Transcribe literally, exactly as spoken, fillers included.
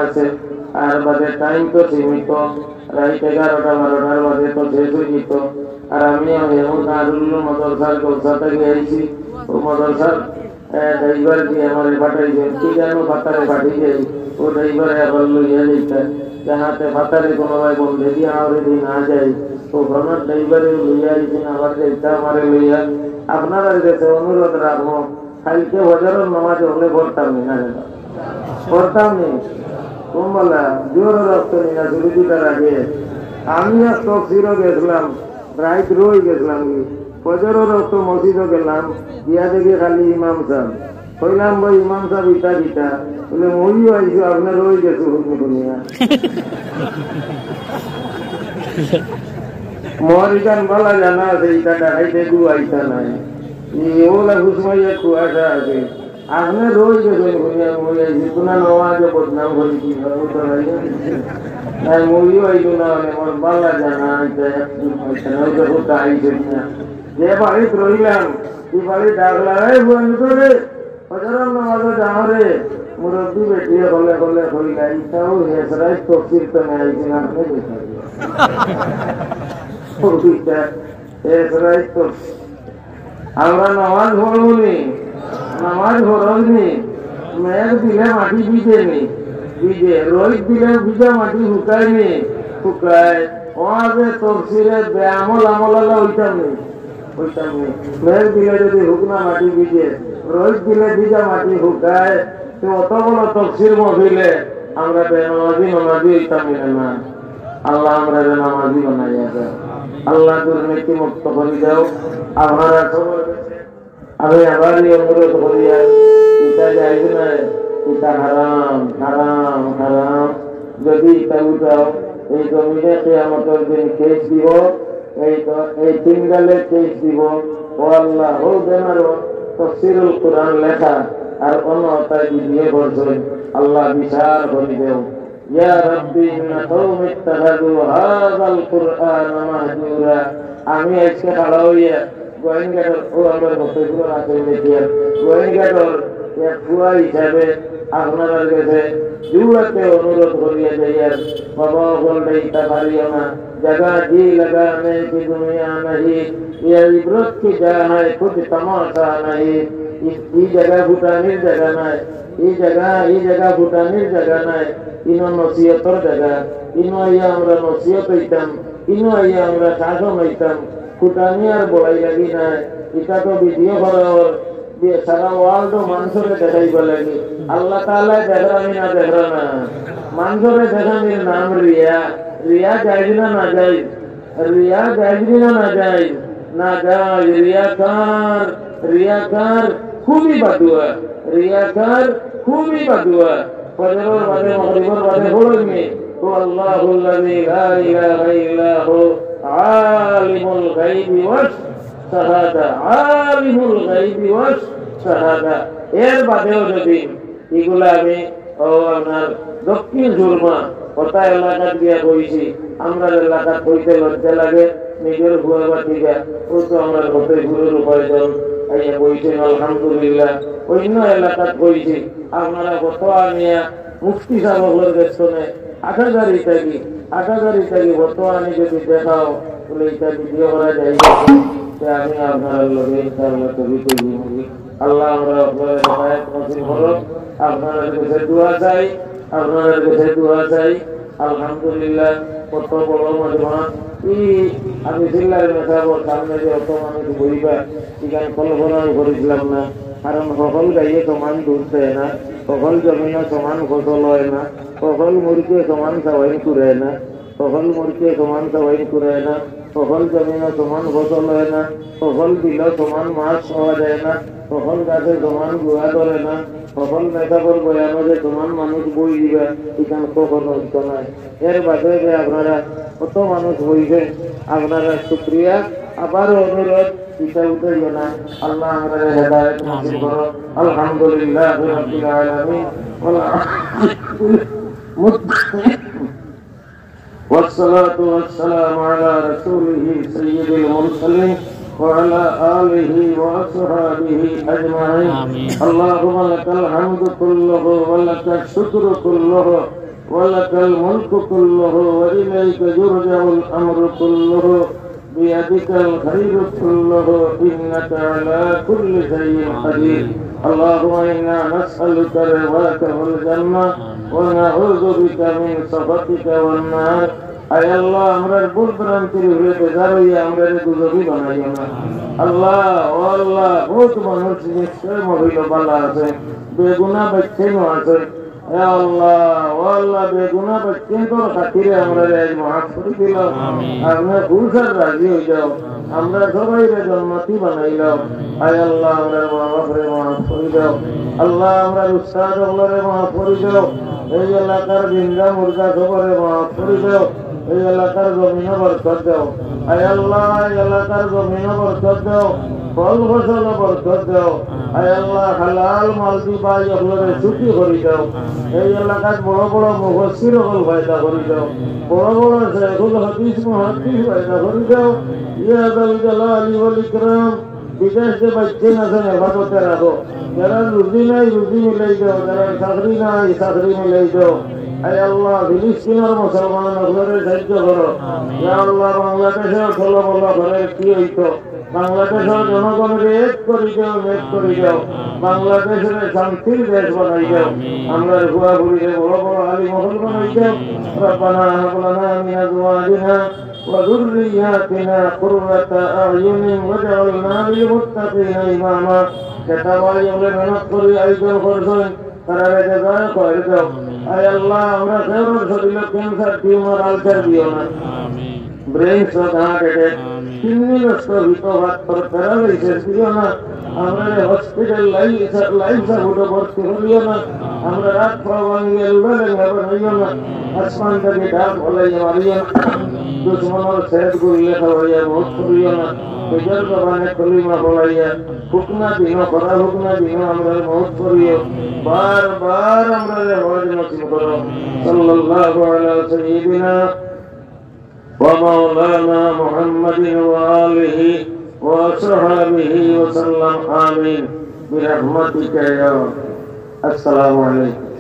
আছে, আর বাদে টাইম তো সীমিত, রাইত এগারোটা বারোটার বাদে তো শেষ অই যিত। আর আমি এমন কারুল্লু মাদ্রাসার জলসা থাকি আইছি, ও মাদ্রাসার, এ, ড্রাইভার দিয়া আমারে পাঠাইছে, কি জানো পাতারে পাঠাই যাই, ও ড্রাইভারে আবার লইয়া যাইতা, যাহাতে পাতারে কোনোবায় বন্ধে দিয়া আমারে দি না যাই, ও আমার ড্রাইভারে লইয়া আইছেন, আবার যাইতা আমারে লইয়া। আপনারার কাছে অনুরোধ রাখবো, কালকে ফজরর নামাজ হলে পড়তাম নি, না রে বা? পড়তাম নি। কোন বলা, জোর রক্ত নি না, শুরু দিতার আগে। আমি আর তফসিরও গেছিলাম, রাইত রই গেছিলাম কি। ফজরর রক্ত মসজিদও গেলাম, গিয়া দেখি খালি ইমাম সাহেব। কইলাম, "ভাই, ইমাম সাহেব ইতা দিতা।" বলে, "মইও আইছো, আপনার রই গেছো হুকুম শুনিয়া।" মোর ইখান বালা জানা আছে, ইতা দেখাইতে গু আইতা নাই। ই ওলা হুসমাইয়া কুয়াশা আছে। আপনি রই গেছেন, হুনিয়া মুই আইছি, কোনা নওয়াজে বদনাম করি কি ভাবে তো নাই। নাই, মুইও আইলু না, মানে, মোর বালা জানা, ইতা একদম আইতা না, ওইটা কোথা আইছে কিনা। যে বাড়িত রইলাম, ই বাড়ি ডাকলা, "এই বুয়ান তো রে, ফজরর নামাজে যাও রে।" মুরব্বি বেটিয়ে হলে হলে কইলা, "ইতাও হেসরাই তফসির তো নাই, আইছে না, আপনি দেখা দিও।" ওইটা হেসরাই তফসির। আমরা নামাজ পড়বো নি, নামাজ ফরজ নি, মেঘ দিলে মাটি ভিজে নি, ভিজে, রোদ দিলে ভিজা মাটি শুকায় নি, শুকায়। ওয়াজে তফসিরে বেআমল আমল আলা হইতাম নি, হইতাম নি। মেঘ দিলে যদি শুকনা মাটি ভিজে, রোদ দিলে ভিজা মাটি শুকায়, তো অত বড় তফসির মহফিলে আমরা বেনামাজি নামাজি হইতাম নি না। আল্লাহ আমরারে নামাজি বানাইয়া দেও। আল্লাহ দুর্নীতি মুক্ত করি দেও। আপনারা সবার কাছে আমি আবার এই অনুরোধ করিয়া, ইটা জায়েজ নায়, ইটা হারাম, হারাম, হারাম। যদি ইটা উঠাও, এই জমিনে কিয়ামতর দিন কেস দিব, এই দ-, এই তিন গালে কেস দিব। ও আল্লাহ, ও বেনারো তফসিরুল কোরআন লেখা আর অন্য তাই ভিডিও করছেন, আল্লাহ বিচার করি দেও। ইয়া রাব্বি ইন্না কওমি ইত্তাখাযু হাযাল কুরআনা মাহজুরা। আমি আজকে খাড়া হইয়া গোয়াইনঘাটর, ও আমার বক্তব্য আছে দেখিয়া, গোয়াইনঘাটর এক ফুয়া হিসাবে আপনারার কাছে জুড়াতে অনুরোধ করিয়া যাইয়ার, বাবা অকল দেইতা পারিও না, জাগা জি লাগা নেই কি দুনিয়া নাহি, ইয়া ইবরত কি জা হায় কুছ তামাশা নাহি, ই, ই জাগা ফুটানির জাগা নাই, ই জাগা, ই জাগা ফুটানির জাগা নাই, ইনো নসিহতর জাগা, ইনো আইয়া আমরা নসিহত হইতাম, ইনো আইয়া আমরা শাসন হইতাম, ফুটানি আর বড়াই লাগি নাই, ইটা তো ভিডিও করা ওর, বি-, সারা ওয়ার্ল্ড মানষরে দেখাইবা লাগি। আল্লাহ তাআলা দেখরা নি না দেখরা না? মানষরে দেখানির নাম রিয়া। রিয়া জায়েজ না নাজায়েজ? রিয়া জায়েজ নি না নাজায়েজ? নাজায়েজ। রিয়াকার, রিয়াকার খুবই বাদুয়া। রিয়াকার খুবই বাদুয়া। ফজরর বাদে, মাগরিবর বাদে পড়ইন নি, هو الله الذي لا إله إلا هو عالم الغيب والشهادة، عالم الغيب والشهادة। এর বাদেও যদি ইগুলা আমি, ও, আপনার দক্ষিণ সুরমা, ওটা এলাকাত গিয়া কইছি, আমরার এলাকাত কইতে লজ্জা লাগে, নিজর ফুয়া ভাতিজা, ও তো আমরার ফতেপুরর উপার্জন, আইয়া কইছেন, আলহামদুলিল্লাহ। অন্য এলাকাত কইছি, আপনারা কত আনিয়া মুফতি সাহেব অকলর বেতনে আট হাজার ইটাকি, আট হাজার ইটাকি কত আনি যদি দেখাও, বলে ইটা ভিডিও করা যায়, তে আমি আপনার লগে ইনশাআল্লাহ ছবি তুলি। আল্লাহ আমরা আপনার হেদায়েত নসিব করো। আপনার কাছে দোয়া চাই, আপনার কাছে দোয়া চাই। আলহামদুলিল্লাহ, কত বড় মজমা। ই আমি জিল্লার মেসাবর সামনে যে অত মানুষ বইবা, ইখান কল্পনাও করেছিলাম না। কারণ সকল গাইয়ে সমান দুধ দেয় না, সকল জমিনে সমান ফসল হয় না, সকল মুরগি সমান সবাই করে না। হকল মুরগে সমান সবাই করে না, হকল জমিনো সমান ফসল হয় না, হকল বিলো সমান মাছ পাওয়া যায় না, হকল গাছে সমান গুয়া ধরে না, হকল মেসাবর বয়ানো যে সমান মানুষ বই দিবা, ইখান কখনো হইতো নায়। এর বাদে যে আপনারা কত মানুষ বইছেন, আপনারা শুকরিয়া, আবারও অনুরোধ, পিছা উঠাইও না। আল্লাহ আমরারে হেদায়েত নসিব করো। আলহামদুলিল্লাহ রাব্বিল আলামিন। والصلاة والسلام على رسوله سيد المرسلين وعلى آله وأصحابه أجمعين. آمين. اللهم لك الحمد كله ولك الشكر كله ولك الملك كله وإليك يرجع الأمر كله بيدك الخير كله إنك على كل شيء قدير. اللهم إنا نسألك رضاك والجنة ونعوذ بك من سخطك والنار. আয় আল্লাহ, আমরার ভুল ভ্রান্তির উপরে বেজার অইয়া আমরারে দুজখি বানাইও না। আল্লাহ, ও আল্লাহ, বউত মানুষ নিশ্চয় মহিলা বালা আছে, বেগুনা বাচ্চাইনও আছে। এ আল্লাহ, ও আল্লাহ, বেগুনা বাচ্চাইন্তর খাতিরে আমরারে আইজ মাফ করি দিলাও। আমিন। আপনে খুশ আর রাজি অই যাও। আমরা সবাইরে জন্নতি বানাইলাও। আয় আল্লাহ, আমরার মা বাপরে মাফ করি দাও। আল্লাহ, আমরার উস্তাদ অকলরে মাফ করি দাও। এই এলাকার জিন্দা মুর্দা সবরে মাফ করি দাও। এই এলাকার জমিনো বরকত দাও। আয় আল্লাহ, এই এলাকার জমিনো বরকত দাও। ফল ফসলো বরকত দাও। আয় আল্লাহ, হালাল মাল দি ভাই অকলরে সুখী করি দাও। এই এলাকাত বড় বড় মুফাসসির অকল পয়দা করি দাও। বড় বড় শেখুল হাদিস মুহাদ্দিস পয়দা করি দাও। ইয়া যাল জালালি ওয়াল ইকরাম, বিদেশ যে বাচ্চাইন আছইন হেফাজতে রাখো। যারার রুজি নাই, রুজি মিলাই দাও। যারার চাকরি নাই, চাকরি মিলাই দাও। আয় আল্লাহ, ফিলিস্তিনর মুসলমান অকলরে সাহায্য করো। ইয়া আল্লাহ, বাংলাদেশর ফলাফল করে কি অইতো? বাংলাদেশর জনগণরে এক করি দাও, এক করি দাও। বাংলাদেশরে শান্তির দেশ বানাই দাও। আমরার ফুয়া ফুরিরে বড় বড় আলিম অকল বানাই দাও। ربنا هب لنا من أزواجنا وذرياتنا قرة أعين واجعلنا للمتقين إماما. যেতা ভাই অকলে মেহনত করি আয়োজন করছইন, তারারে জাযায়ে খয়র দাও। আয় আল্লাহ, আমরার কেউর শরীলো cancer, tumor, ulcer দিও না। Brain stroke, heart attack, kidney নষ্ট, পিত্তপাথর, paralysis দিও না। আমরারে hospital life, life support-ও ভর্তি করিও না। আমরার আত পাও ভাঙ্গিয়া লুলা লেঙ্গা বানাইও না। আসমান থাকি ডাক ফালাইয়া মারিও না। দুশমনর সেদ গুল্লি খাওয়াইয়া মউত করিও না। নিজর জবানে কলিমা পড়াইয়া হুকনা দিনো, করা হুকনা দিনো আমরারে মউত করিও। বারবার আমরারে হজ নসিব করো। সাল্লাল্লাহু আলা সাইয়্যিদিনা ومولانا محمد وآله وصحبه وسلم. آمين برحمتك يا رب. السلام عليكم.